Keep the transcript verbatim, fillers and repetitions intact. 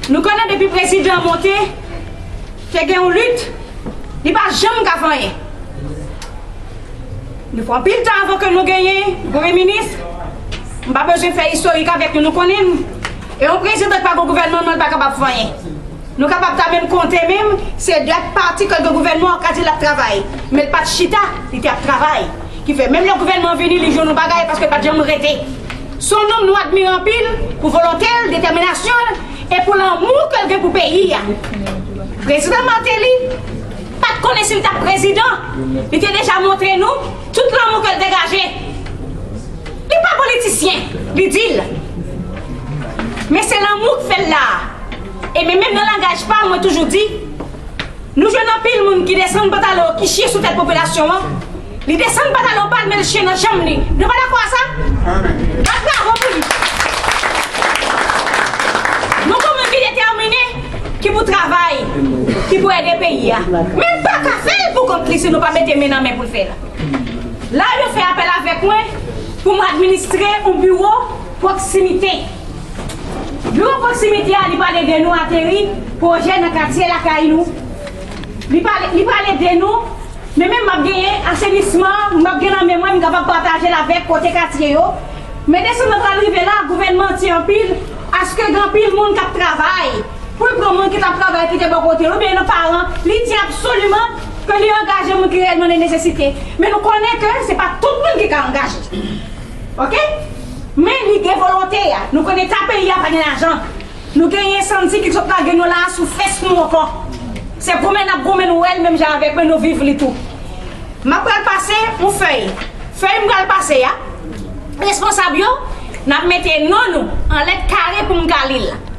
Nou konnen depi prezidan an monte, te gen yon lit, li pa janm ka fè anyen. Nou pran anpil tan avan ke nou genyen premye minis. M pa bezwen fè istorik avèk nou, nou konnen m. E yon prezidan ki pa gen gouvènman, non, li pa kapab fè anyen. Nou kapab ta menm konte menm, se dèt pati ke gen gouvènman an ka di l ap travay. Men l pa t chita, li te ap travay. Ki fè, menm lè gouvènman vini, li jwenn yon bagay paske l pa t janm rete. Se yon nonm nou admire anpil pou volonte l, detèminasyon l e pou lanmou ke l gen pou peyi a. Prezidan Martelly pa t konnen si l t ap prezidan. Li te deja montre nou tout lanmou ke l degaje. Li pa politisyen, li di l. Men se lanmou k fè l la a. E men menm nan langaj pa m, mwen toujou di, nou jwenn anpil moun ki desann pantalon yo, ki chyen sou tèt popilasyon an. Li desann pantalon pa l, men l chyen nan janm li. Nou pa dakò a sa? Bat bravo pou li. Nou gon moun ki detèmine, ki pou travay, ki pou ede peyi a. Men l pa ka fè l pou kont li si nou pa mete men nan men pou l fè l. La, yo fè apèl avèk mwen pou m administre yon biwo pwoksimite. Biwo pwoksimite a, li pral ede nou ateri pwojè nan katye lakay nou. Li pral, li pral ede nou. Men menm m ap genyen asenisman, m ap gen nan men mwen, m kapab pataje l avèk kote katye yo. Men desann nan pral rive la, gouvènman an ti anpil, aske gen anpil moun k ap travay. Pou l pran moun ki t ap travay, ki te bò kote l, oubyen nan paran, li di absoliman ke li angaje moun ki reyèlman nan nesesite. Men nou konnen ke se pa tout moun ki ka angaje. Oke? Men li gen volonte a. Nou konnen ta peyi a pa gen lajan. Nou genyen santi ki sot lage nou la a sou fès nou ankò. Se goumen n ap goumen, nou wè l menm jan avèk mwen, nou viv li tou. M ap pral pase yon fèy. Fèy m pral pase a, responsab yo, n ap mete non nou an lèt kare pou m ka li l.